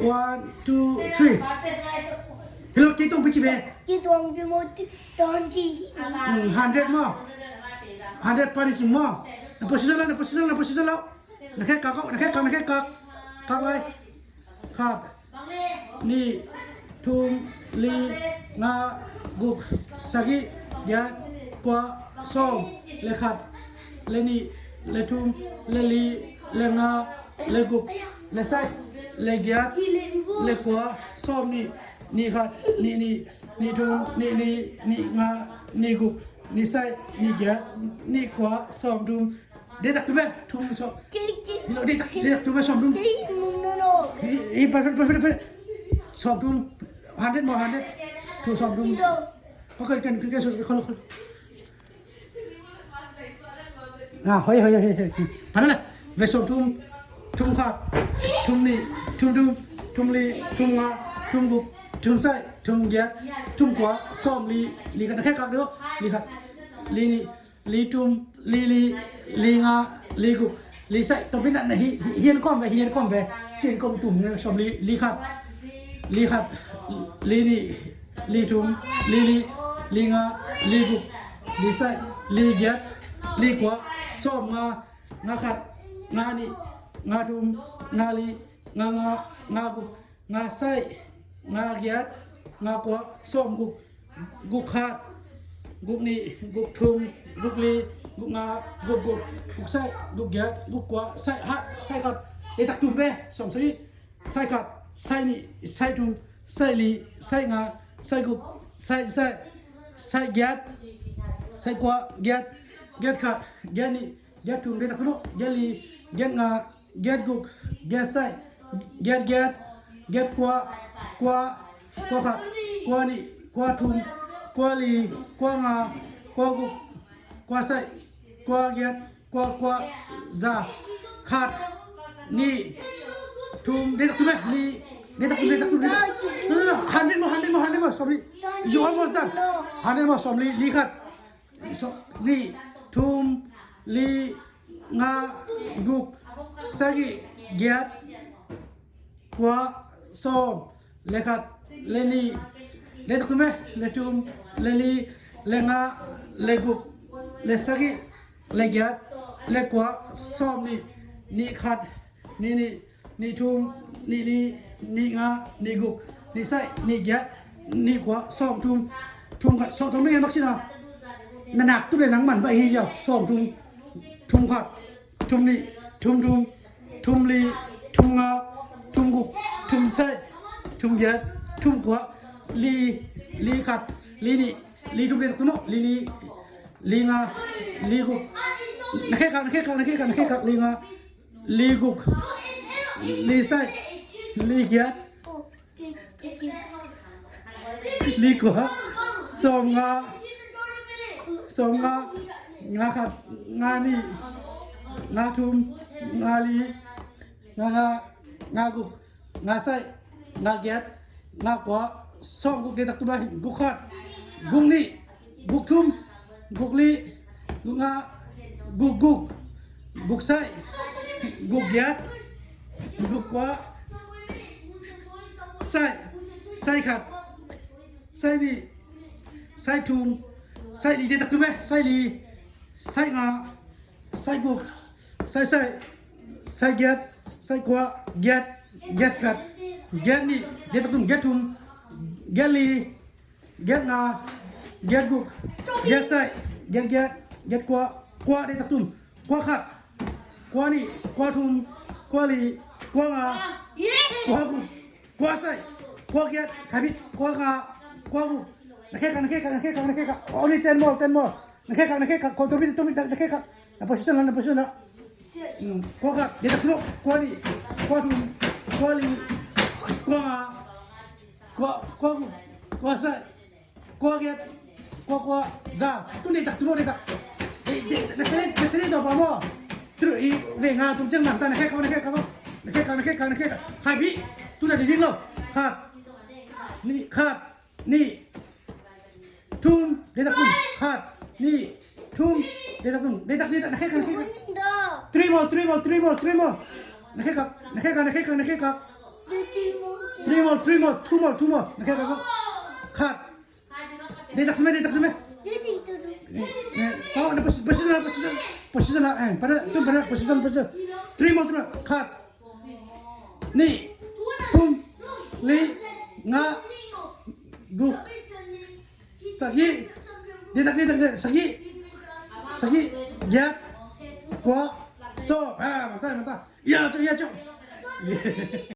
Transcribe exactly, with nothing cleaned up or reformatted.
One, two, three. Hi lo, kei tawng pi ci ve. Kei tawng pi maw, twenty. Hmm, hundred maw. Hundred punishing maw. Na position la, na position la, na position la. Na khek kak, na khek kak, na khek kak. Kak lai. Khat, nih, thum, li, nga, guk, sagih, giat, kua, sawm, le khat, le nih, le thum, le li, le nga, le guk, le sagih, le giat, le kua, sawm nih, nih khat, nih nih, nih thum, nih li, nih nga, nih guk, nih sagih, nih giat, nih kua, sawm thum. Deih tak tum ve, thum sawm. Hi lo, deih tak, deih tak tum ve, sawm thum. Hi, hi, pa, pa, pa, pa, pa. Sawm thum. Hundred maw, hundred. Thum, sawm thum. Okay, kan, kan, kan, sawm, kan, kan. Ah, hoi, hoi, hoi, hoi. Pana le. Ve sawm thum. Thum khat. Thum nih. Thum thum. Thum li. Thum nga. Thum guk. Thum sagih. Thum giat. Thum kua. Sawm li. Li khat. Na khek kak deuh. Li khat. Li nih. Li thum, li li, li nga, li guk, li sagih. Tawh pi na, na hi, hi, hian kawm ve, hian kawm ve. Hian kawm tum ne, sawm li, li khat, li khat, li nih, li thum, li li, li nga, li guk, li sagih, li giat, li kua, sawm nga, nga khat, nga nih, nga thum, nga li, nga nga, nga guk, nga sagih, nga giat, nga kua, sawm guk, guk khat, guk nih, guk thum, guk li, guk nga, guk guk, guk sagih, guk giat, guk kua, sagih khat, sagih khat. Deih tak tum ve, sawm sagih. Sagih khat, sagih nih, sagih thum, sagih li, sagih nga, sagih guk, sagih sagih, sagih giat, sagih kua, giat, giat khat, giat nih, giat thum, deih tak tum, giat li, giat nga, giat guk, giat sagih, giat giat, giat kua, kua, kua khat, kua nih, kua thum, kua li, kua nga, kua guk, kua sagih, kua giat, kua kua, za, khat, nih, thum, deih tak tum ve, nih, deih tak tum, deih tak tum, deih tak tum. No, no, no, hundred more, hundred more, hundred more, sorry. You almost done. Hundred more, sawm li, li khat. Sawm, nih, thum, li, nga, guk, sagih, giat, kua, sawm, le khat, le nih, deih tak tum ve, le thum, le li, le nga, le guk, le sagih, le giat, le kua, sawm nih, nih khat, nih nih, nih thum, nih li, nih nga, nih guk, nih sagih, nih giat, nih kua, sawm thum, thum khat, sawm thum, nih ngen bak sin a. Na nak tum le nang man bak hi ziau, sawm thum, thum khat, thum nih, thum thum, thum li, thum nga, thum guk, thum sagih, thum giat, thum kua, li, li khat, li nih, li thum, li tak tum, li li, li nga, li guk. Na khek kak, na khek kak, na khek kak, na khek kak, li nga, li guk, li sagih, li giat, li kua, sawm nga, sawm nga, nga khat, nga nih, nga thum, nga li, nga nga, nga guk, nga sagih, nga giat, nga kua, sawm guk, deih tak tum lai, guk khat, guk nih, guk thum, guk li, guk nga, guk guk, guk sagih, guk giat, guk kua, sagih, sagih khat, sagih nih, sagih thum, sagih li, deih tak tum ve, sagih li, sagih nga, sagih guk, sagih sagih, sagih giat, sagih kua, giat, giat khat, giat nih, giat tak tum, giat thum, giat li, giat nga, giat guk, giat sagih, giat giat, giat kua, kua, deih tak tum, kua khat, kua nih, kua thum, kua li, kua nga, kua guk, kua sagih, kua giat, khaibit, kua nga, kua guk. Na khek kak, na khek kak, na khek kak, na khek kak. Only ten more, ten more. Na khek kak, na khek kak. Kua, tum pi, tum pi, na khek kak. Na position la, na position la. Hmm, kua khat, deih tak tum, kua nih, kua thum, kua li, kua nga, kua, kua guk, kua sagih, kua giat, kua kua, za. Tu deih tak tum, deih tak. Eh, deih, na seri, na seri dawh pa maw. Tu i ve nga tum ciang nang ta, na khek kak, na khek kak. Na khek kak, na khek kak, na khek kak. Khaibit. Tu na deih ding lo. Khat. Nih, khat. Nih. Thum, deih tak tum. Khat, nih, thum, deih tak tum. Deih tak, deih tak, na khek kak, na khek kak. Three more, three more, three more, three more. Na khek kak, na khek kak, na khek kak, na khek kak. Three more, two more, two more. Na khe ta ko. Khat. Dei tak tame, dei tak tame. Dei tak tame. Position la, position. Position la, eh, pada, tum pada, position, position. Three more, three more. Khat. Nih. Thum. Li. Nga. Guk. Sagih. Dei tak, dei tak, dei. Sagih. Sagih. Giat. Kua. So. Ah, mata, mata. Ya, cok, ya, cok.